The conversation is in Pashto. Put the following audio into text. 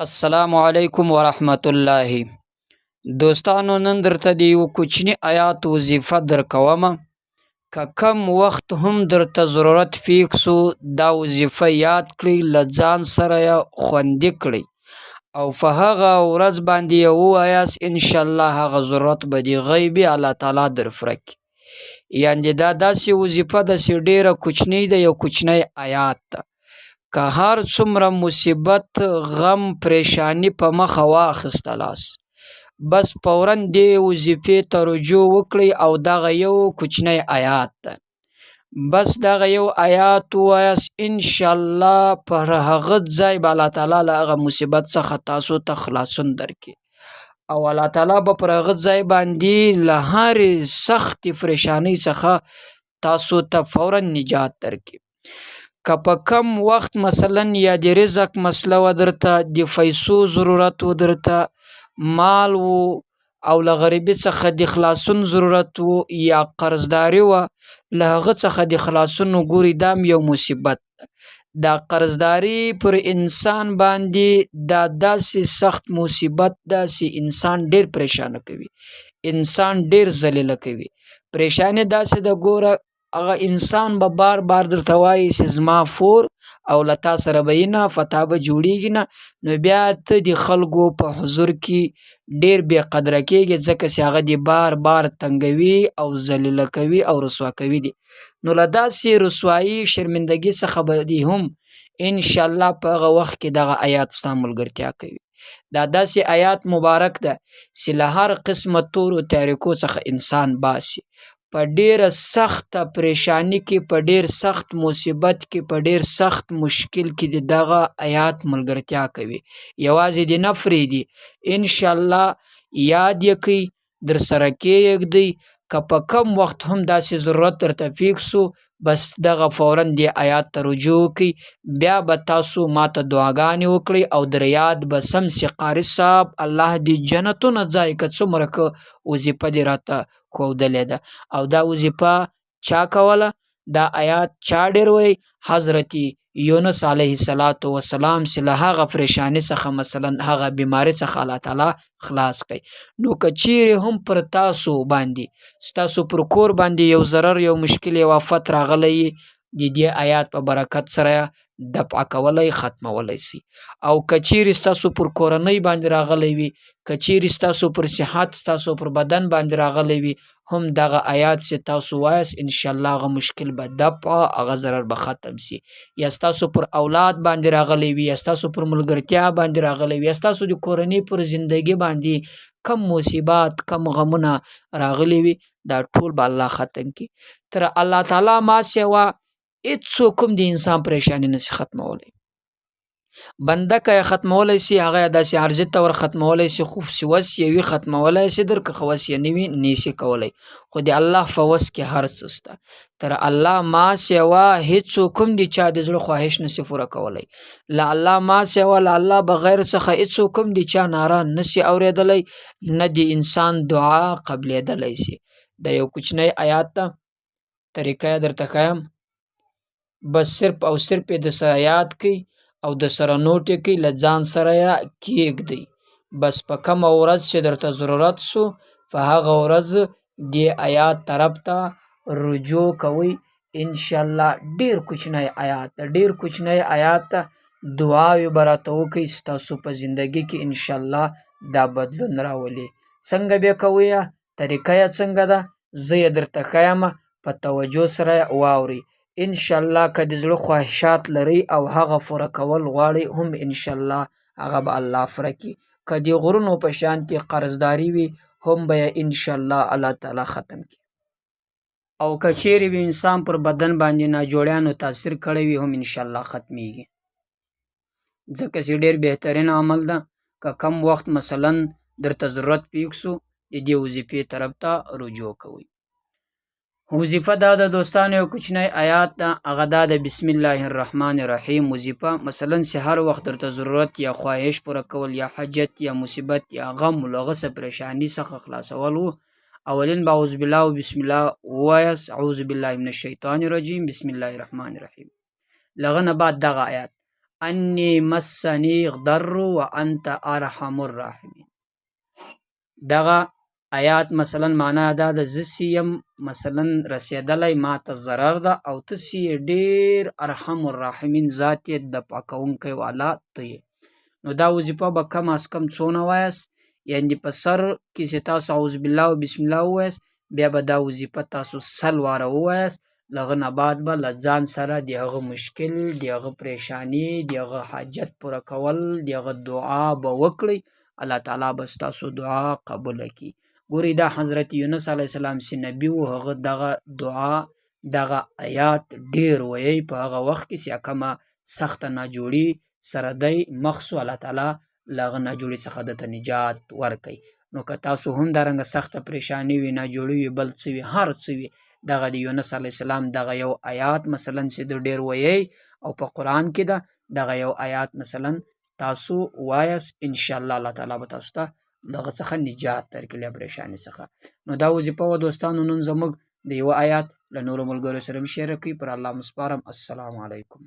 السلام علیکم ورحمت الله دوستانو، نن درته د یو کوچني آیات وظیفه درکوم. که کم وخت هم درته ضرورت پیښ سو، دا وظیفه یاد کړئ، له ځان سره یې خوندي کړئ او په هغه ورځ باندې یې ووایاست، انشاءالله هغه ضرورت به دې غیبي الله تعالی در پوره کړي. یعنې دا داسې وظیفه ده چې ډېره کوچنۍ ده، یو کوچنی آیات ده. که هر څومره مصیبت، غم، پریشانی په مخه واخیستلاست، بس فورا دې وظیفې ته رجوع وکړئ او دغه یو کوچنی آیات ده، بس دغه یو آیات ووایاست، انشاءالله پر هغه ځای به الله تعالی له هغه مصیبت څخه تاسو ته خلاصون درکړي او الله تعالی به پر هغه ځای باندې له هرې سختې پریشانۍ څخه تاسو ته فورا نجات درکړي. که په کم وخت مثلا یا د رزق مسله وه درته، د پیسو ضرورت و درته، مال و او له غریبي څخه د خلاصون ضرورت و، یا قرضداري وه له هغه څخه د خلاصون، وګورئ دا هم یو مصیبت ده. دا قرضداري پر انسان باندې دا داسې سخت مصیبت ده چې انسان ډېر پریشانه کوي، انسان ډېر ذلیله کوي. پریشاني داسې ده، ګوره هغه انسان به بار بار درته وایي چې زما فور او له تا سره به یې نه فتا به جوړیږي نه، نو بیا ته د خلکو په حضور کې ډېر بې قدره کېږې، ځکه چې هغه دې بار بار تنګوي او ذلیله کوي او رسوا کوي دي. نو له داسې رسوایي شرمندګي څخه به دې هم انشاءالله په هغه وخت کې دغه آیات ستا ملګرتیا کوي. دا داسې آیات مبارک ده چې له هر قسمه تورو تاریکو څخه انسان باسي. په ډېره سخته پریشانی کې، په ډېر سخت مصیبت کې، په ډېر سخت مشکل کې د دغه آیات ملګرتیا کوي، یوازې دې نه پرېږدي. انشاءالله یاد یې کړئ، در سره کېږدئ. که په کم وخت هم داسې ضرورت درته پېښ سو، بس دغه فورا دې آیات ته رجوع وکړئ. بیا به تاسو ماته دعاګانې وکړئ او در یاد به سم سي قاري صاحب الله دې جنتونه ځای که، څومره ښه وظیفه دې راته ښودلې ده. او دا وظیفه چا کوله؟ دا آیات چا ډېر وی؟ حضرت یونس علیه الصلاة والسلام چې له هغه پریشانی څخه مثلا هغه بیماری څخه الله تعالی خلاص کړي. نو که چیرې هم پر تاسو باندې، ستاسو پر کور باندې یو ضرر، یو مشکل، یو آفت راغلی، د دې آیات په برکت سره دفع کولی، ختمولی سي. او که چیرې ستاسو پر کورنۍ باندې راغلی وي، که چیرې ستاسو پر صحت، ستاسو پر بدن باندې راغلی وي، هم دغه آیات چې تاسو وایاست، انشاءالله هغه مشکل به دفع، هغه ضرر به ختم سي. یا ستاسو پر اولاد باندې راغلی وي، یا ستاسو پر ملګرتیا باندې راغلی وي، یا ستاسو د کورنۍ پر زندګي باندې کم مصیبات، کم غمونه راغلي وي، دا ټول به الله ختم کړي. تر الله تعالی ما سوا هیڅوک هم د انسان پریشاني نسي ختمولی. بنده که یې ختمولی سي، هغه یې داسې عارضي طور ختمولی سي، خو چې وس یې وي ختمولی سي در، که وس یې نه وي نسي کولی. خو د الله په وس کې هر څه شته. تر الله ما سوا هیڅوک هم د چا د زړه خواهش نسي پوره کولی. له الله ما سوا، له الله بغیر څخه هیڅوک هم د چا ناره نسي اورېدلی، نه د انسان دعا قبلېدلی سي. دا یو کوچنی آیات ده، طریقه یې درته ښیم. بس صرف او صرف یې د سره یاد کړئ او د سره نوټ یې کړئ، له ځان سره یې کېږدئ. بس په کومه ورځ چې درته ضرورت سو، په هغه ورځ دې آیات طرف ته رجوع کوئ. انشاءالله ډېر کوچنی آیات ده، ډېر کوچنی آیات ده. دعاوې به راته وکړئ، ستاسو په زندګي کې انشاءالله دا بدلون راولي. څنګه به یې کوئ؟ طریقه یې څنګه ده؟ زه یې درته ښیم، په توجه سره یې واورئ. انشاءالله که د زړه خواهشات لرئ او هغه پوره کول غواړئ، هم انشاءالله هغه به الله پوره کړي. که د غرونو په شانتې قرضداري وي، هم به یې انشاءالله الله تعالی ختم کړي. او که چیرې وي انسان پر بدن باندې ناجوړیانو تاثیر کړی وي، هم انشاءالله ختمیږي. ځکه چې ډېر بهترین عمل ده. که کم وخت مثلا درته ضرورت پیښ سو، د دې وظیفې طرف ته رجوع کوئ. وظیفه دا ده دوستانو، یو کوچنی آیات ده، هغه دا ده بسم الله الرحمن الرحیم وظیفه. مثلا چې هر وخت درته ضرورت یا خواهش پوره کول یا حاجت یا مصیبت یا غم له هغه څه پریشانی څخه خلاصول وو، اولین به اعوذ بالله او بسم الله ووایاست، اعوذ بالله من الشیطان الرجیم، بسم الله الرحمن الرحیم. له هغه نه بعد دغه آیات انی مسنی الضر وانت ارحم الراحمین. دغه آیات مثلا معنا دا ده، زه سی یم مثلا رسېدلی ما ته ضرر ده او ته سی یې ډېر ارحم الراحمین ذات یې، د پاکوونکی والا ته یې. نو دا وظیفه به کم از کم څونه وایاست؟ یعنې په سر کې چې تاسو اعوذ بالله او بسم الله ووایاست، بیا به دا وظیفه تاسو 100 واره ووایاست. له هغه نه بعد به له ځان سره د هغه مشکل، د هغه پریشانی، د هغه حاجت پوره کول، د هغه دعا به وکړئ، الله تعالی به ستاسو دعا قبوله کړي. ګورئ دا حضرت یونس علیه السلام چې نبي و، هغه دغه دعا دغه آیات ډېر ویی په هغه وخت کې چې کومه سخته ناجوړي سره دی مخ سو، الله تعالی له هغه ناجوړي څخه ده ته نجات ورکوي. نو که تاسو هم دارنګه سخته پریشانی وي، ناجوړي وي، بل څه وي، هر څه وي، دغه د یونس علیه السلام دغه یو آیات مثلا چې د ډېر ویی او په قرآن کې ده، دغه یو آیات مثلا تاسو وایاست، انشاءالله الله تعالی به تاسو ته دغه څخه نجات درکړي له پریشانی څخه. نو دا وظیفه وه دوستانو نن زموږ د یوه آیات، له نورو ملګرو سره هم شیر کړئ. پر الله مو سپارم. السلام علیکم.